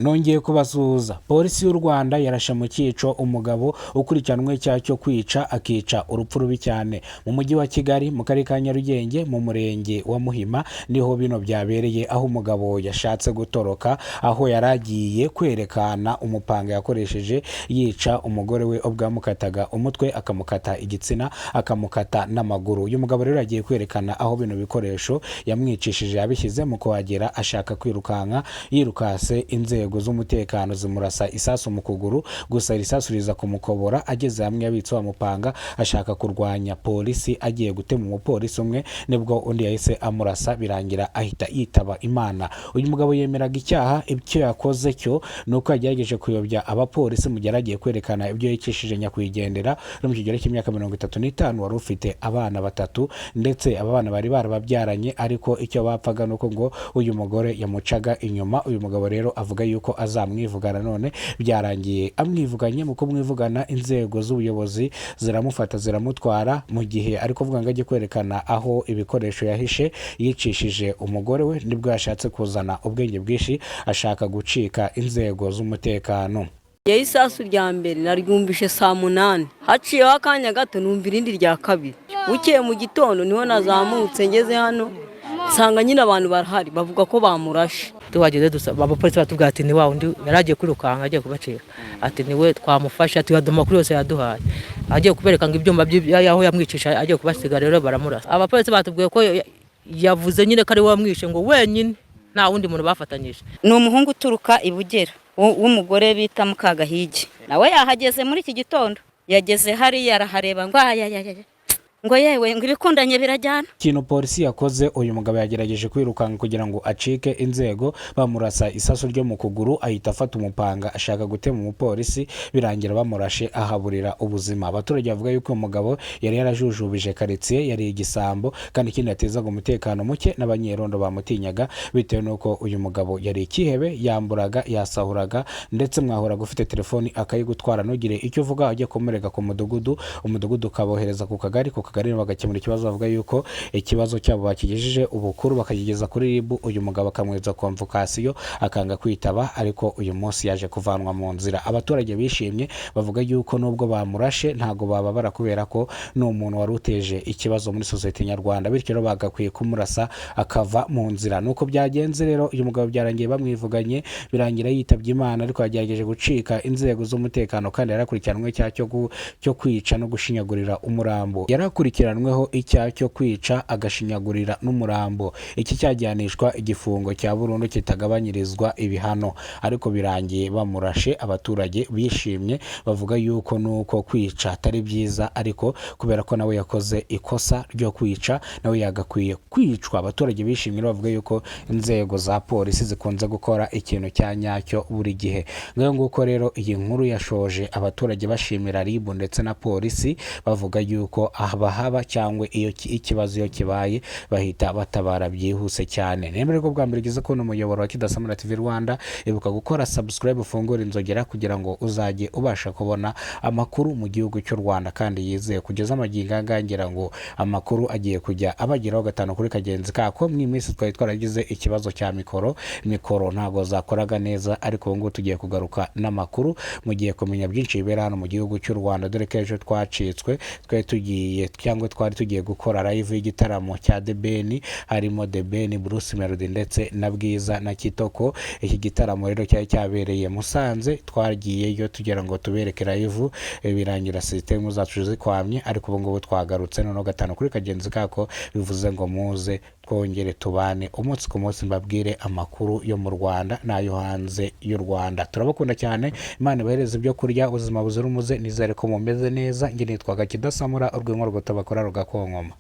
Nongeye kubasuhuza. Polisi y'u Rwanda yarashe mu cyico umugabo ukurikiranweho icyaha cyo kwica, akica urupfu rubi cyane. Mu mujyi wa Kigali, mu karere ka Nyarugenge, mu murenge wa Muhima niho bino byabereye, aho umugabo yashatse gutoroka aho yari agiye kwerekana umupanga yakoresheje yica umugore we ubwo yamukataga umutwe, akamukata igitsina, akamukata n'amaguru. Uyu mugabo rero agiye kwerekana aho bino bikoresho yamwicishije yabishyize. Mu kuhagera ashaka kwirukanka, yirukase inzego z'umutekano zimurasa isasu mu kuguru, gusa iri sasu riza kumukobora. Ageze hamwe yabitse wa mupanga, ashaka kurwanya polisi, agiye gutema umupolisi umwe nibwo undi yahise amurasa, birangira ahita yitaba Imana. Uyu mugabo yemeraga icyaha. Icyo yakoze cyo ni uko yagerageje kuyobya abapolisi mu gihe yari agiye kwerekana ibyo yicishije nyakwigendera uri mu kigero cy'imyaka 35, wari ufite abana batatu, ndetse aba bana bari barababyaranye, ariko icyo bapfaga ni uko ngo uyu mugore yamucaga inyuma. Uyu mugabo rero avuga yuko azamwivugana, none byarangiye amwivuganye. Mu kumwivugana, inzego z'ubuyobozi ziramufata ziramutwara. Mu gihe ari kuvuga ngo ajye kwerekana aho ibikoresho yahishe yicishije umugore we, nibwo yashatse kuzana ubwenge bwinshi ashaka gucika inzego z'umutekano. Yewe, isasu rya mbere naryumvishe saa 8, haciyeho akanya gato numva irindi rya kabiri. Bukeye mu gitondo niho nazamutse, ngeze hano nsanga nyine abantu barahari, bavuga ko bamurashe. Tuhageze abapolisi batubwira ati: "Ni wa wundi yari agiye kwirukanka, agiye kubacika." Ati: "Niwe twamufashe." Ati: "Amakuru yose yaduhaye." Agiye kubereka ngo ibyuma aho yamwicisha, agiye kubasiga rero baramurasa. Abapolisi batubwiye ko yavuze nyine ko ari we wamwishe ngo wenyine, nta wundi muntu bafatanyije. Ni umuhungu uturuka i Bugera w'umugore bita Mukagahigi. Nawe yahageze muri iki gitondo, yageze hariya arahareba ngo ayayaya, ngo yewe, ngo ibikundanye birajyana. Ikintu polisi yakoze, uyu mugabo yagerageje kwirukanka kugira ngo acike inzego, bamurasa isasu ryo mu kuguru, ahita afata umupanga ashaka gutema umupolisi, birangira bamurashe ahaburira ubuzima. Abaturage bavuga yuko uyu mugabo yari yarajujubije karitsiye, yari igisambo, kandi ikindi yatezaga umutekano muke, n'abanyerondo bamutinyaga bitewe n'uko uyu mugabo yari ikihebe, yamburaga, yasahuraga, ndetse mwahoraga ufite telefoni akayigutwara ntugire icyo uvuga. Ujye kumurega ku mudugudu, umudugudu ukabohereza ku kagari, ku kagari bagakemura ikibazo. Bavuga yuko ikibazo cyabo bakigejeje ubukuru, bakakigeza kuri RIB, uyu mugabo akamwohereza convocation akanga kwitaba, ariko uyu munsi yaje kuvanwa mu nzira. Abaturage bishimye, bavuga yuko nubwo bamurashe ntabwo bababara, kubera ko ni umuntu wari uteje ikibazo muri sosiyete nyarwanda, bityo rero bagakwiye kumurasa akava mu nzira. Nuko byagenze rero, uyu mugabo byarangiye bamwivuganye, birangira yitabye Imana, ariko yagerageje gucika inzego z'umutekano, kandi yarakurikiranwe icyaha cyo kwica no gushinyagurira umurambo. Yarakurikiranweho icyaha cyo kwica agashinyagurira n'umurambo. Iki cyagihanishwa igifungo cya burundu kitagabanyirizwa ibihano, ariko birangiye bamurashe. Abaturage bishimye, bavuga yuko nuko kwica atari byiza, ariko kubera ko nawe yakoze ikosa ryo kwica, nawe yagakwiye kwicwa. Abaturage bishimye, bavuga yuko inzego za polisi zikunze gukora ikintu cya nyacyo buri gihe. Ngayo nguko rero, iyi nkuru yashoje abaturage bashimira RIB ndetse na polisi, bavuga yuko abahaba cyangwa iyo ikibazo iyo kibaye bahita batabara byihuse cyane. Niba ariko bwa mbere ugeze kubona umuyoboro wa Kidasamura TV Rwanda, ibuka gukora subscribe, ufungure inzogera kugira ngo uzajye ubasha kubona amakuru mu gihugu cy'u Rwanda kandi yizewe. Kugeza amagingo aya ngaya ngira ngo amakuru agiye kujya abageraho gatanu kuri kagenzi kako. Mu minsi twari twaragize ikibazo cya mikoro, mikoro ntabwo zakoraga neza, ariko ubu ngubu tugiye kugaruka n'amakuru, mugiye kumenya byinshi bibera hano mu gihugu cy'u Rwanda, dore ko ejo twacitswe. Twari tugiye cyangwa twari tugiye gukora live y'igitaramo cya The Ben, harimo The Ben, Bruce Melody ndetse na Bwiza na Kitoko. Iki gitaramo rero cyari cyabereye Musanze, twagiyeyo tugira ngo tubereke live, birangira sisitemu zacu zikwamye, ariko ubu ngubu twagarutse noneho gatanu kuri kagenzi kako. Bivuze ngo muze twongere tubane umunsi ku munsi, mbabwire amakuru yo mu Rwanda n'ayo hanze y'u Rwanda. Turabakunda cyane, Imana ibahereze ibyo kurya, ubuzima buzira umuze. Nizere ko mumeze neza. Njye nitwaga Kidasamura, urwego rw'utabakora rugakonkoma.